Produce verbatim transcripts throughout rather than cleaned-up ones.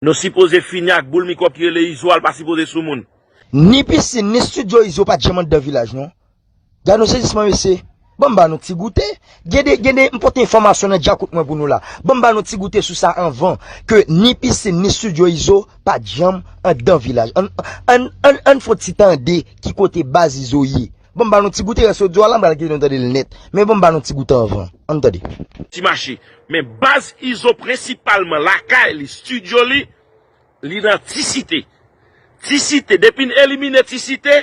Nou sipoze fini ak boul mikwòb ki rele Izo a, l pa sipoze sou moun. Ni pisin, ni estidyo Izo pa t janm anndan vilaj, non. Gade yon sezisman, mesye. Ban m ba nou ti goute. Gen de, gen de, m pote enfòmasyon nan djakout mwen pou nou la. Ban m ba nou ti goute sou sa anvan, ke ni pisin, ni estidyo Izo pa t janm anndan vilaj. Ann, ann, ann, ann fè yon ti tande ki kote baz Izo ye. Ban m ba nou ti goute, rès odyo a la, m pral kite nou tande l nèt. Men ban m ba nou ti goute anvan. Ann tande. Ti mache. Men baz Izo prensipalman, lakay li, estidyo li, li nan Ti Site. Ti Site, depi n elimine Ti Site,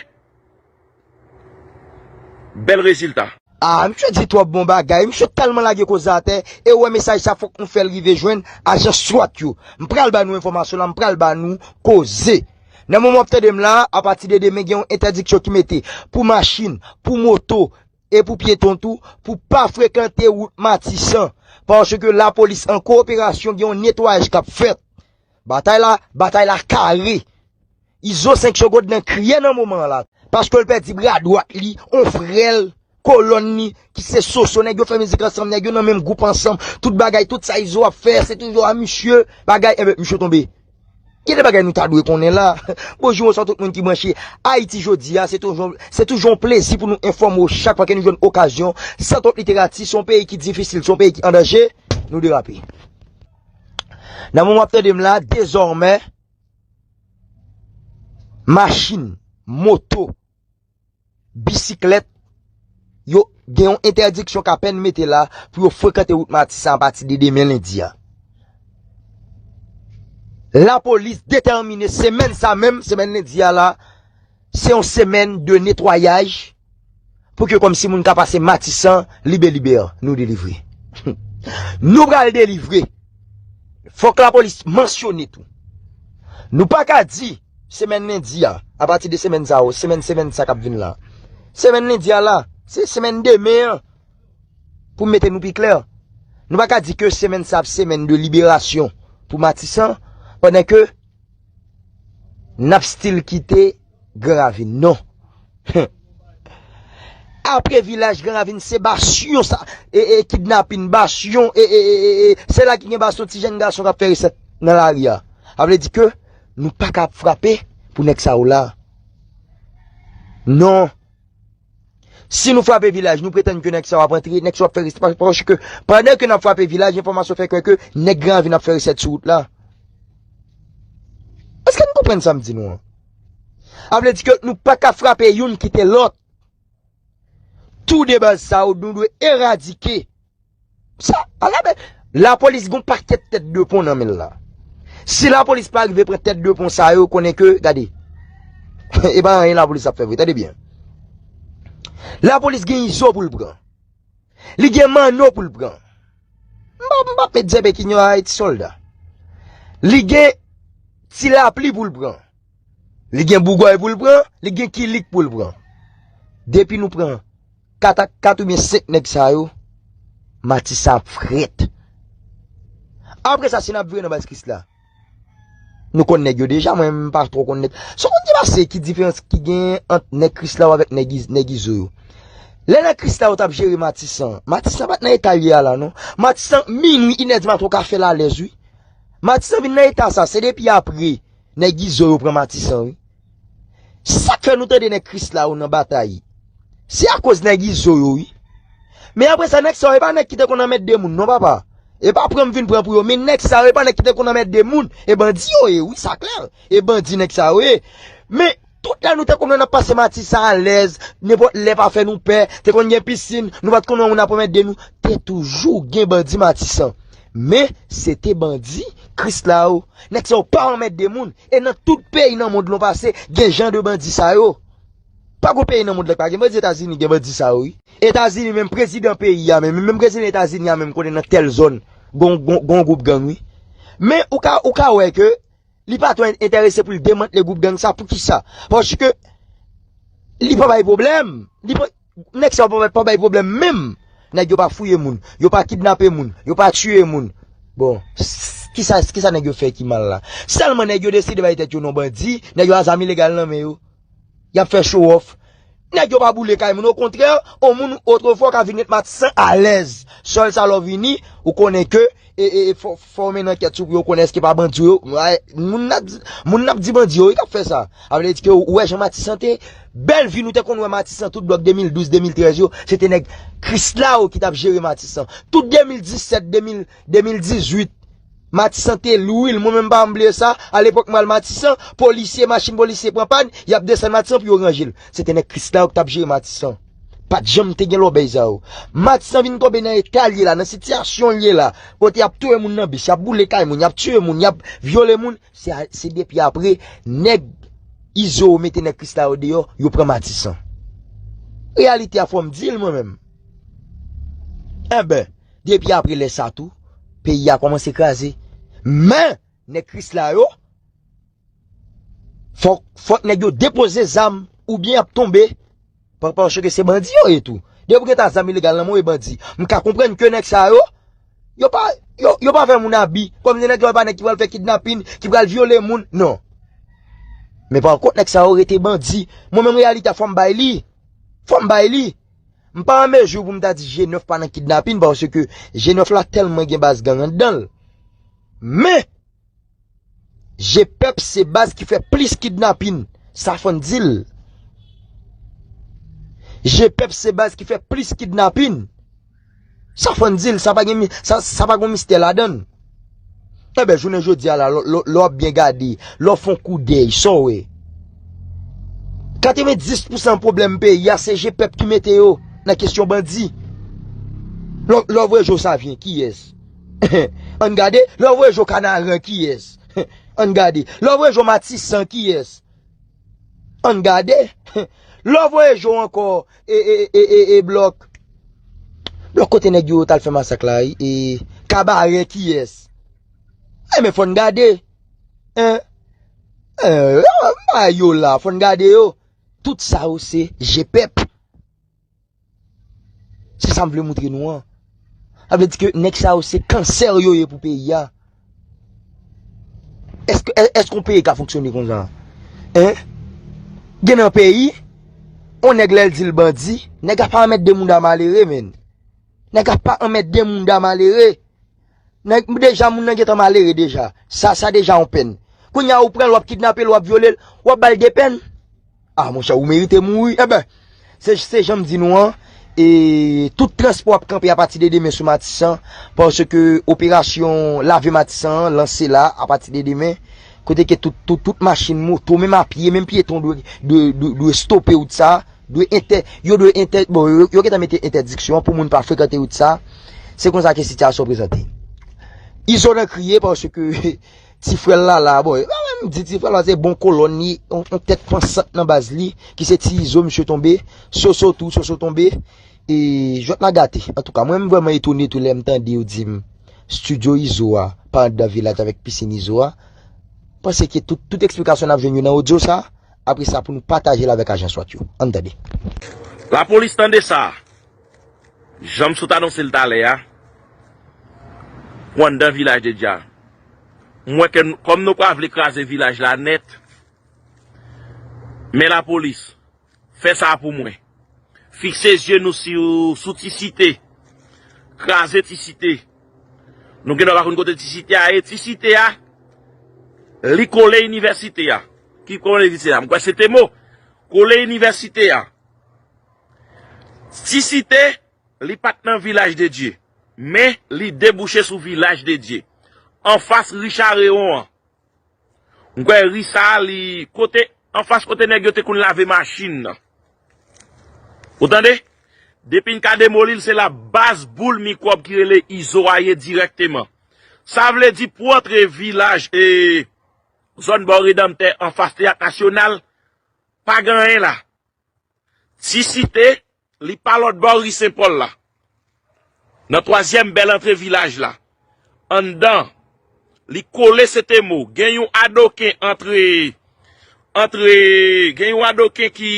bèl rezilta. Ah, misye di twòp bon bagay, misye tèlman lage koze atè, e w wè mesaj sa fòk nou fè l rive jwenn ajan swat yo. M pral ba nou enfòmasyon la, m pral ba nou koze. Nan moman w ap tande m la, apati de demen gen yon entèdiksyon ki mete pou machin, pou moto, e pou pyeton tou, pou pa frekante wout Matisan. Paske lapolis an kowoperasyon gen yon netwayaj k ap fèt. Batay la, batay la kare. Izo senk segonn nan kriye nan moman an la. Paske l pèdi bra dwat li, on frè l, kolòn li, ki se Soso. Nèg yo fè mizik ansanm, nèg yo nan menm gwoup ansanm. Tout bagay, tout sa Izo ap fè, se toujou a misye. Bagay, enben, misye tonbe. Gen de bagay nou ta dwe konnen la. Bonjou, bonswa tout moun ki branche Ayiti Jodi a. Se toujou, se toujou yon plezi pou nou enfòme w chak fwa ke nou jwenn okazyon. San twòp literati, se yon peyi ki difisil, se yon peyi ki an danje. Nou derape. Nan moman w ap tande m la, dezòmè, machin, moto, bisiklèt, yo gen yon entèdiksyon k apèn mete la pou yo frekante wout Matisan apati de demen lendi a. Lapolis detèmine semèn sa menm, semèn lendi a la, se yon semèn de netwayaj pou ke kòmsi moun ka pase Matisan libe libe, nou delivre. Nou pral delivre. Fòk lapolis mansyone tou. Nou pa ka di semèn lendi a, apati de semèn sa yo, semèn, semèn sa k ap vin la. Semèn lendi a la, se semèn demen an, pou mete nou pi klè. Nou pa ka di ke semèn sa ap semèn de liberasyon pou Matisan, pandan ke n ap still kite Gran Ravin. Non. Apre vilaj Gran Ravin, se basyon sa, e, e, kidnapin, basyon, e, e, e, e, e, se la ki gen basyon ti jèn gason k ap fè resèt nan lari a. Sa vle di ke nou pa ka ap frape pou nèg sa yo la. Non. Si nou frape vilaj, nou pretann ke nèg sa yo ap antre, nèg sa yo ap fè resèt, pa-, paske pandan ke n ap frape vilaj, enfòmasyon fè kwè ke nèg Gran Ravin ap fè resèt sou wout la. Èske nou konprann sa m di nou an? Sa vle di ke nou pa ka frape youn kite lòt. Tou de baz sa yo, nou dwe eradike. Sa, ala bè, lapolis gon pakèt tèt de pon nan men l la. Si lapolis pa rive pran tèt de pon sa yo, konnen ke, gade, e pa anyen lapolis ap fè vre, tande byen. Lapolis gen Izo pou l pran. Li gen Manno pou l pran. M pa, m pa met djèbè ki nyon a ti sòlda. Li gen Ti Lapli pou l pran. Li gen Bougòy pou l pran, li gen Kilik pou l pran. Depi nou pran kat ak kat oubyen senk nèg sa yo, Matisan ap frèt. Apre sa, si n ap vire nan baz Krisla, nou konn nèg yo deja, mwen menm m pa twò konn nèg. Sa w konn ki pase, ki diferans ki gen ant nèg Krisla yo avèk nèg Iz-, nèg Izo yo? Lè nèg Krisla yo t ap jere Matisan, Matisan pa t nan eta l ye a la, non. Matisan, minwi, inè di maten, w ka fè l alèz, wi. Matisan vin nan eta sa, se depi apre nèg Izo yo pran Matisan, wi. Sa k fè nou tande nèg Krisla yo nan batay, se akoz nèg Izo yo, wi. Men apre sa, nèg sa yo, e pa nèg ki te konn anmètde moun, non, papa. E pa pran m vin pran pou yo, men nèg sa yo, e pa nèg ki te konn anmètde moun, e bandi yo ye, wi, sa klè. E bandi nèg sa yo ye. Men, tout lè nou te konn wè n ap pase Matisan alèz, nenpòt lè pa fè nou pè, te konn gen pisin, nou pa t konn wè moun ap anmètde nou, te toujou gen bandi Matisan. Men, se te bandi Krisla yo. Nèg sa yo pa anmètde moun. E nan tout peyi nan mond lan w pase, gen jan de bandi sa yo. Pa gon peyi nan mond lan k pa gen bandi, Etazini gen bandi sa yo, wi. Etazini menm, prezidan peyi a menm, menm prezidan Etazini a menm konnen nan tèl zòn, gon, gon, gon gwoup gang, wi. Men ou ka, ou ka wè ke li pa twò en-, enterese pou l demantle gwoup gang sa. Poukisa? Paske li pa bay pwoblèm. Li pa, nèg sa yo pa, pa bay pwoblèm menm. Nèg yo pa fouye moun, yo pa kidnape moun, yo pa tiye moun. Bon, s-, kisa, kisa nèg yo fè ki mal la? Sèlman nèg yo deside bay tèt yo non bandi, nèg yo a zam ilegal nan men yo. Y ap fè show off. Nèg yo pa boule kay moun, okontrè, on moun otrefwa ka vin ret Matisan alèz. Sèl sa lè w vini, ou konnen ke e, e, e, fò, fò w mennen ankèt sou pou yo konnen èske pa bandi yo. Ay, moun n ap di, moun n ap di bandi yo, wi, k ap fè sa. A vle di ke ou wè jan Matisan te, bèl vi nou te konn wè Matisan, tout blòk de mil douz, de mil trèz yo, se te nèg Krisla yo ki t ap jere Matisan. Tout de mil disèt, de mil, de mil dizuit, Matisan te lwil, mwen menm pa m bliye sa, alepòk m al Matisan, polisye, machin polisye pran pàn, y ap desann Matisan pou yo ranje l. Se te nèg Krisla yo ki t ap jere Matisan. Pa t janm te gen lòbèy sa yo. Matisan vin tonbe nan eta l ye la, nan sitiyasyon l ye la, kote y ap touye moun nan bis, y ap boule kay moun, y ap tiye moun, y ap vyole moun, se, se depi apre nèg Izo mete nèg Krisla yo deyò, yo pran Matisan. Reyalite a fò m di l mwen menm. Enben, depi apre lè sa tou, peyi a kòmanse kraze. Men, nèg Krisla yo, fòk, fòk nèg yo depoze zam oubyen y ap tonbe. Pa, paske se bandi yo ye tou. Depi w gen ta zam ilegal nan men w, e bandi. M ka konprann ke nèg sa yo, yo pa, yo, yo pa fè moun abi. Kòm se nèg yo pa nèg ki pral fè kidnapin, ki pral vyole moun, non. Men pa kont, nèg sa yo rete bandi. Mwen menm reyalite a fò m bay li. Fò m bay li. M pa an mezi pou m ta di G nèf pa nan kidnapin, paske G nèf la tèlman gen baz gang anndan l. Men, G pèp se baz ki fè plis kidnapin. Sa fò n di l. G pèp se baz ki fè plis kidnapin. Sa fò n di l, sa pa gen mi-, sa, sa pa gen mistè ladan l. Enben, jounen jodi a la, lè, lè, lè w ap byen gade, lè w fè yon koudèy, sa w wè? Katrevenndis pousan pwoblèm peyi a, se G pèp ki mete yo nan kesyon bandi. Lè, lè w voye jo Savyen, kiyès? Ann gade, lè w voye jo Kanaran, kiyès? Ann gade, lè w voye jo Matisan, kiyès? Ann gade, lè w voye jo ankò, e, e, e, e, e, blòk. Blòk kote nèg yo t al fè masak la, e, Kabarè, kiyès? Enben, fò n gade. Hein? Hein, bagay yo la, fò n gade yo. Tout sa yo se G pèp. Se sa m vle moutre nou an. Sa vle di ke nèg sa yo se kansè yo ye pou peyi a. Èske, è-, èske yon peyi ka fonksyone konsa? Hein? Gen nan peyi, yon nèg lè l di l bandi, nèg a pa anmède moun da malere, menn. Nèg a pa anmède moun da malere. Nèg, deja moun nan gentan malere deja. Sa, sa deja yon pèn. Kounye a ou pran l, w ap kidnape l, w ap vyole l, w ap ba l de pèn. Ah, monchè, ou merite mouri. Enben, se, se jan m di nou an, e tout transpò ap kanpe apati de demen sou Matisan, paske operasyon lave Matisan an lanse la apati de demen, kote ke tout, tout, tout machin, moto, menm a pye, menm pyeton dwe, dwe, dwe, dwe stope wout sa. Dwe entè-, yo dwe entè-, bon, yo, yo gentan mete entèdiksyon pou moun pa frekante wout sa. Se konsa ke sitiyasyon prezante. Izo nan kriye paske ti frè l la la, bon, e pa menm di ti frè l la, se bon kolòn li, yon, yon tèt pansant nan baz li, ki se ti Izo, misye tonbe, Soso tou, Soso tonbe, e jwèt la gate. Antouka, mwen m vrèman etone tou lè m tande yo di m, estidyo Izo a, pa anndan vilaj avèk pisin Izo a. Panse ke tout, tout eksplikasyon n ap jwenn yo nan odyo sa. Apre sa, pou nou pataje l avèk ajans swat yo. Ann tande. Lapolis, tande sa. Jan m sot anonse l talè a, pou anndan Vilaj de Dye a. M wè ke n-, kòm nou pa vle kraze vilaj la nèt, men lapolis, fè sa pou mwen. Fikse zye nou sou, sou Ti Site. Kraze Ti Site. Nou gendwa pa konn kote Ti Site a ye. Ti Site a, li kole inivèsite a. Ki kole inivèsite a? M kwè se te mo. Kole inivèsite a. Ti Site, li pa t nan Vilaj de Dye. Men, li debouche sou Vilaj de Dye. Anfas ri Charewon an. M kwè ri sa a, li kote, anfas kote nèg yo te konn lave machin nan. Ou tande? Depi n ka demoli l, se la baz boul mikwòb ki rele Izo a ye dirèkteman. Sa vle di pou antre vilaj e zòn bò Redanmtè anfas Teyat Nasyonal, pa gen anyen la. Ti Site, li pa lòt bò ri Sen Pòl la. Nan twazyèm bèl antre vilaj la. Anndan, li kole Sentemo. Gen yon adoken antre, antre, gen yon adoken ki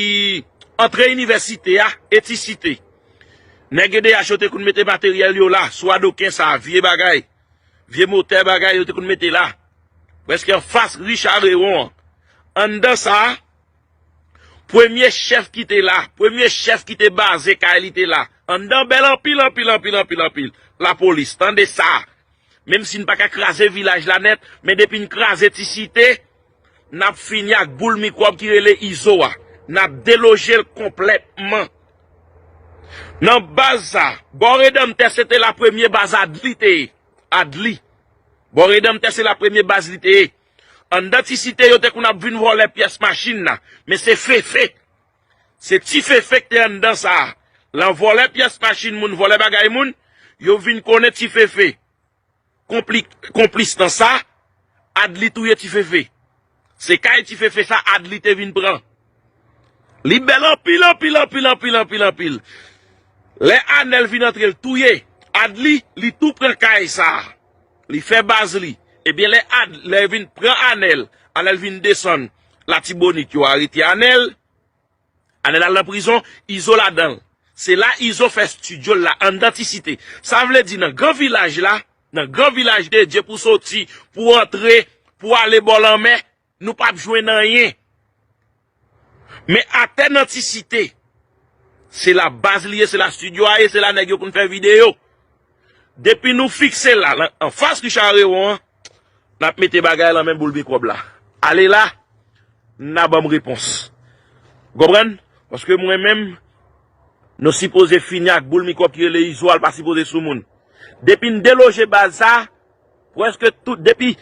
antre inivèsite a e Ti Site. Nèg E D H yo te konn mete materyèl yo la, sou adoken sa, vye bagay. Vye motè bagay yo te konn mete la. Prèske anfas ri Charewon an. Anndan sa, premye chèf ki te la, premye chèf ki te baze kay li te la. Anndan bèl anpil, anpil, anpil, anpil, anpil. Lapolis, tande sa. Menm si n pa ka kraze vilaj la nèt, men depi n kraze Ti Site, n ap fini ak boul mikwòb ki rele Izo a. N ap deloje l konplètman. Nan baz sa, bò Redanmtè se te la premye baz Adli te ye. Adli. Bò Redanmtè se la premye baz li te ye. Anndan Ti Site yo te konn ap vin vòlè pyès machin la. Men se Fefe. Se Ti Fefe ki te anndan sa a. Lan vòlè pyès machin moun, vòlè bagay moun, yo vin konnen Ti Fefe. Konpli, konplis nan sa, Adli touye Ti Fefe. Se kay Ti Fefe sa Adli te vin pran. Li bèl anpil, anpil, anpil, anpil, anpil, anpil. Lè Anèl vin antre l touye Adli, li tou pran kay sa. Li fè baz li. Ebyen lè Ad, lè vin pran Anèl, Anèl vin desann Latibonit, yo arete Anèl. Anèl al nan prizon, Izo ladan l. Se la Izo fè estidyo l la, anndan Ti Site. Sa vle di nan gran vilaj la, nan gran vilaj de Dye pou soti, pou antre, pou ale bò lanmè, nou p ap jwenn anyen. Men atè nan Ti Site, se la baz li ye, se la estidyo a ye, se la nèg yo konn fè videyo. Depi nou fikse la, lan, anfas Richard Heron an, n ap mete bagay lan men boul mikwòb la. Ale la, n a ban m repons. Ou konprann? Paske mwen menm, nou sipoze fini ak boul mikwòb ki rele Izo a, l pa sipoze sou moun. Depi n deloje baz sa, prèske tout, depi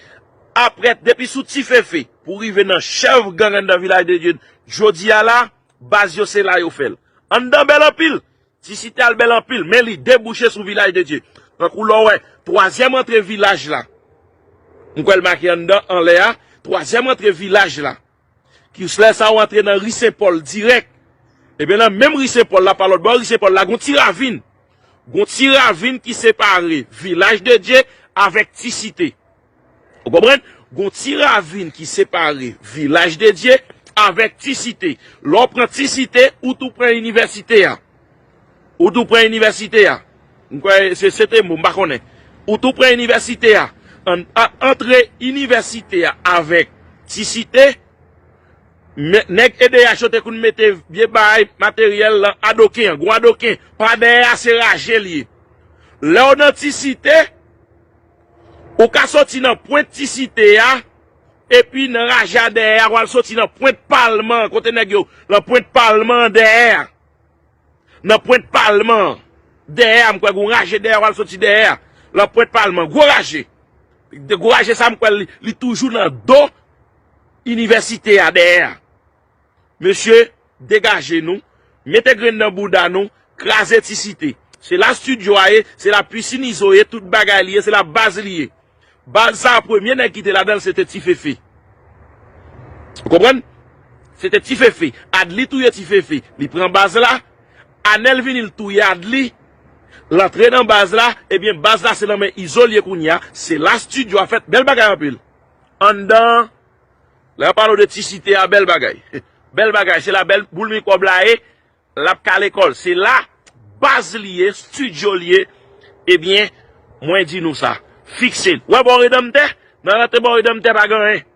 aprè, depi sou Ti Fefe, pou rive nan chèf gang anndan Vilaj de Dye, jodi a la, baz yo se la yo fè l. Anndan bèl anpil, Ti Site al bèl anpil, men li debouche sou Vilaj de Dye. Tankou lè w wè, twazyèm antre vilaj la. M kwè l make anndan, anlè a, twazyèm antre vilaj la. Ki lè sa w antre nan ri Sen Pòl dirèk. Ebyen, nan menm ri Sen Pòl la, pa lòt bò ri Sen Pòl la, gon ti ravin. Gon ti ravin ki separe Vilaj de Dye avèk Ti Site. Ou konprann? Gon ti ravin ki separe Vilaj de Dye avèk Ti Site. Lè w pran Ti Site, ou tou pran inivèsite a. Ou tou pran inivèsite a. M kwè se, se te mo, m pa konnen. Ou tou pran inivèsite a. An, a, antre inivèsite a avèk Ti Site, men, nèg E D H yo te konn mete vye bagay materyèl lan adoken an. Gon adoken, pa dèyè a se raje l ye. Lè w nan Ti Site, ou ka soti nan pwent Ti Site a, epi nan raje a dèyè a, w al soti nan pwent palman an, kote nèg yo, lan pwent palman an dèyè a. Nan pwent palman an, dèyè a, m kwè gon raje dèyè a, w al soti dèyè a. Lan pwent palman, gwo raje. De gwo raje sa, m kwè li, li toujou nan do inivèsite a dèyè a. Mesye, degaje nou, mete grenn nan bouda nou, kraze Ti Site. Se la estidyo a ye, se la pisin Izo ye, tout bagay li ye, se la baz li ye. Baz sa a, premye nèg ki te ladan l, se te Ti Fefe. Ou konprann? Se te Ti Fefe. Adli touye Ti Fefe. Li pran baz la. Anèl vini, l touye Adli. L antre nan baz la. Ebyen, baz la, se nan men Izo l ye kounye a. Se la estidyo a fèt. Bèl bagay anpil. Anndan, lè yo pale w de Ti Site a, bèl bagay. Bèl bagay. Se la bèl boul mikwòb la ye. L ap kale kò l. Se la baz li ye, estidyo l ye. Ebyen, mwen di nou sa. Fikse l. Wè bò Redanmtè? Nan rantre bò Redanmtè pa gen anyen.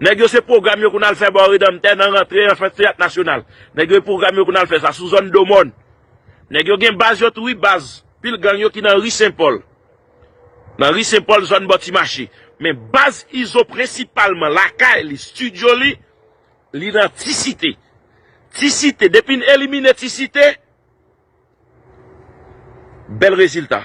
Nèg yo se pwogram yo konn al fè bò Redanmtè nan rantre an fè Teyat Nasyonal. Nèg yo pwogram yo konn al fè sa sou zòn Domòn. Nèg yo gen baz yo tou wi, baz pil gang yo ki nan ri Sen Pòl. Nan ri Sen Pòl, zòn bò Ti Mache. Men baz Izo prensipalman, lakay li, estidyo li, li nan Ti Site. Ti Site, depi n elimine Ti Site, bèl rezilta.